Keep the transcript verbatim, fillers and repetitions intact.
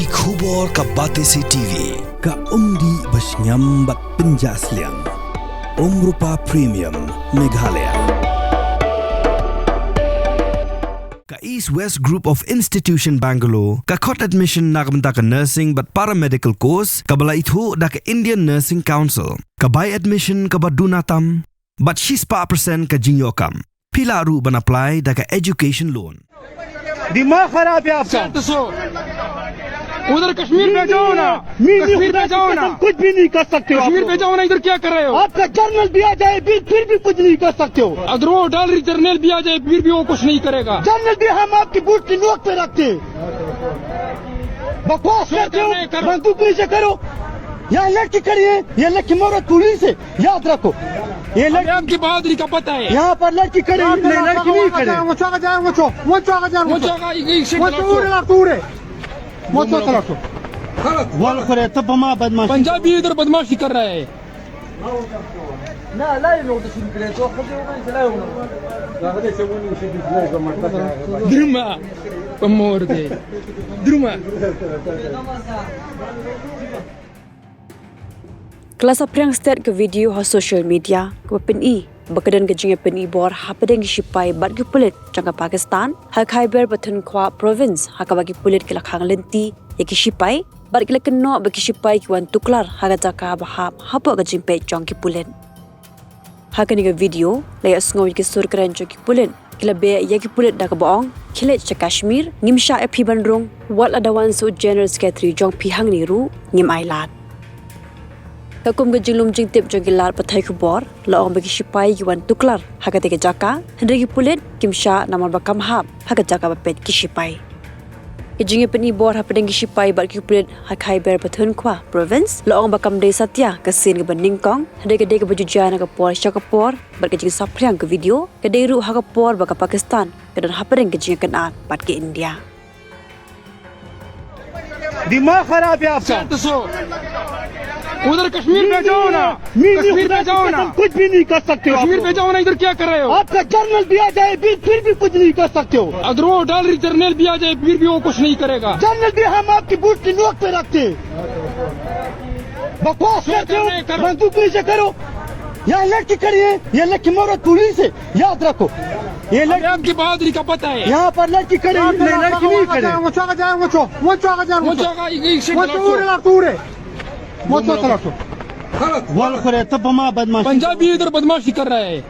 Ki khubor ka Batesi T V, ka umdih ba shngiam bad pynjah sliang. Umrupa Premium, Meghalaya. Ka East West Group of Institution Bangalore, ka khot admission na ka bynta ka nursing bad paramedical course, kaba la ithuh da ka Indian Nursing Council, ka bai admission kaba duna tam, bad shispah percent ka jingïoh kam. Phi lah ruh ban apply da ka education loan. दिमाग खराब है आपका। उधर कश्मीर पे जाओ ना। मी, मी कश्मीर पे जाओ ना। कुछ भी नहीं कर सकते हो आप कश्मीर पे लोग। जाओ ना, इधर क्या कर रहे हो? आपका जनरल भी आ जाए, फिर, फिर भी कुछ नहीं कर सकते हो। अगर वो डॉलर जनरल भी आ जाए, फिर भी वो कुछ नहीं करेगा। जनरल भी हम आपकी बूट की नोक पे रखते हैं। बकवास करते हो, बंदूक नीचे करो। यहाँ लड़की खड़ी है, ये लड़की मोरो पुलिस है, याद रखो। ये लड़की आपकी बहादुरी का पता है। यहाँ पर लड़की खड़ी है, नहीं, लड़की नहीं खड़ी। वो चौका जाए, वो चौ-, वो चौका जाए, वो वो चौका, एक, एक सेकंड, वो चौका, वो चौका। वो चौका, वो चौका। वाल करे, तब हम बदमाशी। पंजाबी इधर बदमाशी कर रहा है। Druma. Pamor de. Druma. Ka la saphriang stet ka video ha social media, kaba pyni ba ka don ka jingïapyni bor hapdeng ki shipai bad ki pulit jong ka Pakistan ha Khyber Pakhtunkhwa Province, ha kaba ki pulit ki la khang lynti ïa ki shipai bad ki la kynnoh ba ki shipai ki wan tuklar ha ka jaka ba hap hapoh ka jingpeit jong ki pulit. Ha kane ka video la ïohsngew ïa ki sur kren jong ki pulit ki la beh ïa ki pulit da kaba ong, khie leit sha Kashmir, ngim shah ïa phi ban rung, wat la da wan sa u General Secretary jong phi hangne ruh ngim ailad. Katkum ka jinglum jingtip jong ki lad pathai khubor, la ong ba ki shipai ki wan tuklar ha katei ka jaka, hynrei ki pulit kim shah namar ba kam hap ha ka jaka ba peit ki shipai. Ka jingïapyni bor hapdeng ki shipai bad ki pulit ha Khyber Pakhtunkhwa Province la ong ba kam dei satia ka sien kaba nyngkong, hynrei ka dei kaba ju jia na ka por sha ka por, bad ka jingsaphriang ka video ka dei ruh ha ka por ba ka Pakistan ka don hapdeng ka jingïakynad bad ka India. दिमाग खराब है आपका। शांत हो। उधर कश्मीर पे जाओ ना। मी, मी कश्मीर पे जाओ ना। कुछ भी नहीं कर सकते हो आप लोग। कश्मीर पे जाओ ना, इधर क्या कर रहे हो? आपका जनरल भी आ जाए, फिर, फिर भी कुछ नहीं कर सकते हो। अगर वो डॉलर जनरल भी आ जाए, फिर भी वो कुछ नहीं करेगा। जनरल भी हम आपकी बूट की नोक पे रखते हैं। बकवास करते हो, बंदूक नीचे करो। यहाँ लड़की खड़ी है, ये लड़की मोरो पुलिस है, याद रखो। ये लड़की आपकी बहादुरी का पता है। यहाँ पर लड़की खड़ी है, नहीं, लड़की नहीं खड़ी। वो चौका जाए, वो चौ-, वो चौका जाए, वो वो चौका, एक, एक सेकंड, वो चौका। वो चौका, वो चौका। वाल करे, तब हम बदमाशी। पंजाबी इधर बदमाशी कर रहा है।